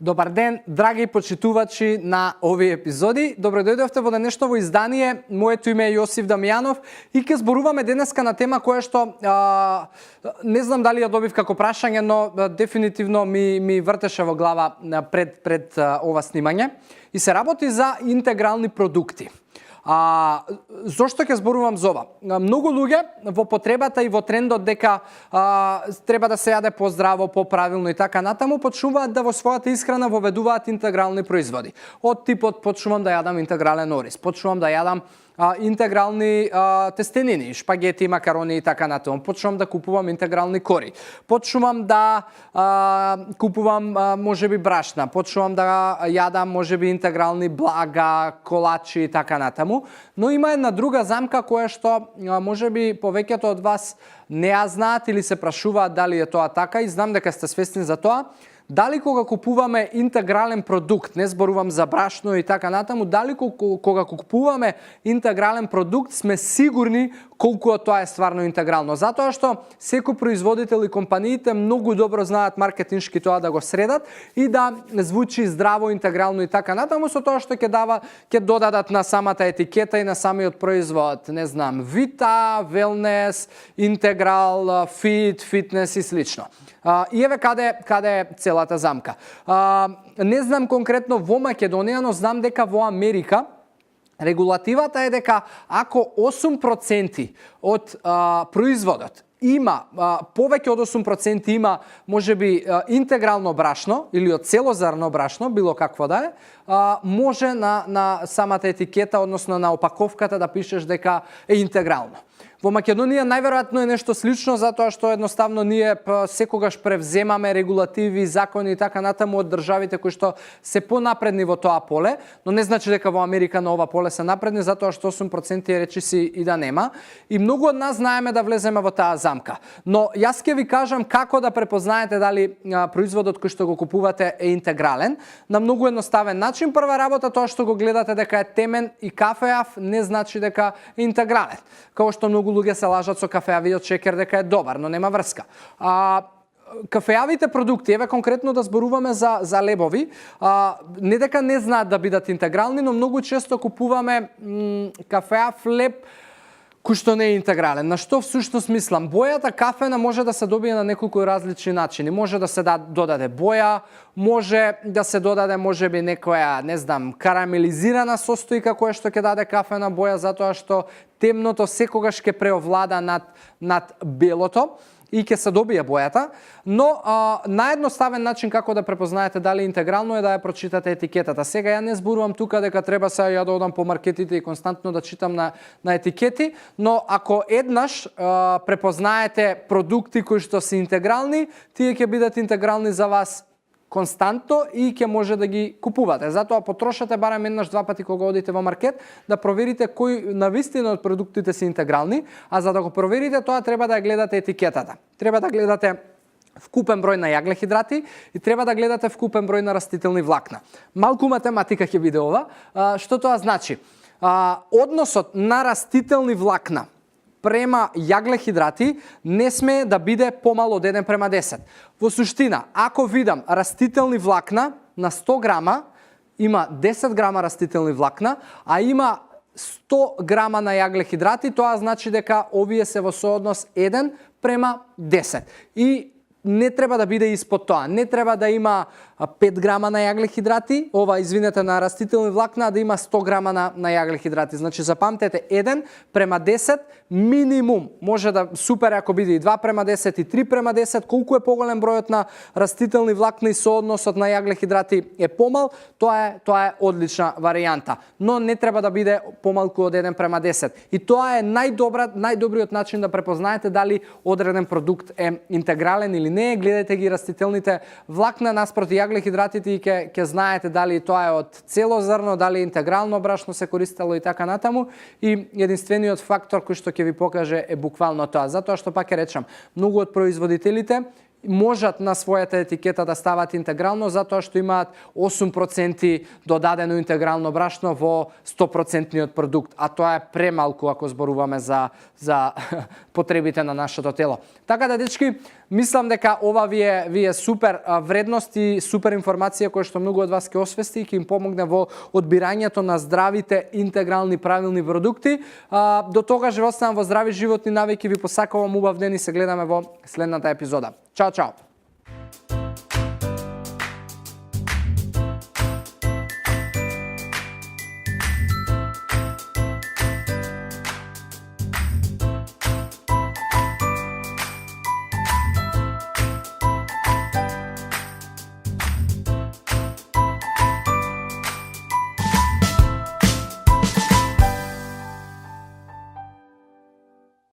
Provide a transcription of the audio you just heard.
Добар ден, драги почитувачи на овие епизоди. Добро дојдовте во денешново издание. Моето име е Јосиф Дамјанов и ќе зборуваме денеска на тема која што не знам дали ја добив како прашање, но дефинитивно ми вртеше во глава пред ова снимање. И се работи за интегрални продукти. Зошто ќе зборувам за ова? Многу луѓе во потребата и во трендот дека треба да се јаде поздраво, поправилно и така натаму, почнуваат да во својата исхрана воведуваат интегрални производи. Од типот почнувам да јадам интегрален ориз, почнувам да јадам интегрални тестенини, шпагети, макарони и така натаму. Почнувам да купувам интегрални кори. Почнувам да купувам можеби брашна, почнувам да јадам можеби интегрални блага, колачи и така натаму. Но има една друга замка која што можеби повеќето од вас не ја знаат или се прашуваат дали е тоа така и знам дека сте свесни за тоа. Дали кога купуваме интегрален продукт, не зборувам за брашно и така натаму, дали кога купуваме интегрален продукт сме сигурни колку тоа е стварно интегрално. Затоа што секој производител и компаниите многу добро знаат маркетиншки тоа да го средат и да звучи здраво, интегрално и така натаму, со тоа што ќе додадат на самата етикета и на самиот производ, не знам, Вита, Велнес, Интеграл, Фит, Фитнес и слично. И еве каде е целата замка. Не знам конкретно во Македонија, но знам дека во Америка регулативата е дека ако 8% од производот има, повеќе од 8% има можеби интегрално брашно или од целозарно брашно, било какво да е, може на самата етикета, односно на опаковката да пишеш дека е интегрално. Во Македонија најверојатно е нешто слично, затоа што едноставно ние секогаш превземаме регулативи, закони и така натаму од државите кои што се понапредни во тоа поле, но не значи дека во Америка на ова поле се напредни, затоа што 8% речиси и да нема. И многу од нас знаеме да влеземе во таа замка. Но јас ќе ви кажам како да препознаете дали производот кој што го купувате е интегрален. На многу едноставен начин. Прва работа, тоа што го гледате дека е темен и кафеав, не значи дека е интегрален. Како што многу луѓе се лажат со кафеавиот шекер дека е добар, но нема врска. Кафеавите продукти, еве конкретно да зборуваме за лебови, не дека не знаат да бидат интегрални, но многу често купуваме кафеав леб кој што не е интегрален. На што всушност мислам? Бојата кафена може да се добие на неколку различни начини. Може да се додаде боја, може да се додаде можеби некоја, не знам, карамелизирана состојка која што ќе даде кафена боја, затоа што темното секогаш ќе преовлада над белото и ќе се добие бојата, но наједноставен начин како да препознаете дали интегрално е да ја прочитате етикетата. Сега ја не зборувам тука дека треба се ја да одам по маркетите и константно да читам на етикети, но ако еднаш препознаете продукти кои што се интегрални, тие ќе бидат интегрални за вас константно и ќе може да ги купувате. Затоа потрошете барем еднаш два пати кога одите во маркет да проверите кои навистина од продуктите се интегрални, а за да го проверите тоа треба да ја гледате етикетата. Треба да гледате вкупен број на јаглехидрати и треба да гледате вкупен број на растителни влакна. Малку математика ќе биде ова. Што тоа значи? Односот на растителни влакна према јаглехидрати не смее да биде помал од 1:10. Во суштина, ако видам растителни влакна на 100 грама, има 10 грама растителни влакна, а има 100 грама на јаглехидрати, тоа значи дека овие се во сооднос 1:10. И не треба да биде испод тоа. Не треба да има 5 грама на јаглехидрати, на растителни влакна, да има 100 грама на јаглехидрати. Значи, запамтете, 1:10 минимум. Може да супер ако биде и 2:10 и 3:10. Колку е поголем бројот на растителни влакна и соодносот на јаглехидрати е помал, тоа е одлична варијанта. Но не треба да биде помалку од 1:10. И тоа е најдобриот начин да препознаете дали одреден продукт е интегрален или не. Гледајте ги растителните влакна наспроти јаглехидратите и ќе знаете дали тоа е од целозрно, дали интегрално брашно се користело и така натаму. И единствениот фактор кој што ќе ви покаже е буквално тоа. Затоа што пак ќе речам, многу од производителите можат на својата етикета да стават интегрално затоа што имаат 8% додадено интегрално брашно во 100% продукт, а тоа е премалку ако зборуваме за потребите на нашето тело. Така да, дечки, Мислам дека ова ви е супер вредност и супер информација која што многу од вас ќе освести и ќе им помогне во одбирањето на здравите, интегрални, правилни продукти. До тогаш ве оставам во здрави животни навики, ви посакувам убав ден и се гледаме во следната епизода. Чао, чао!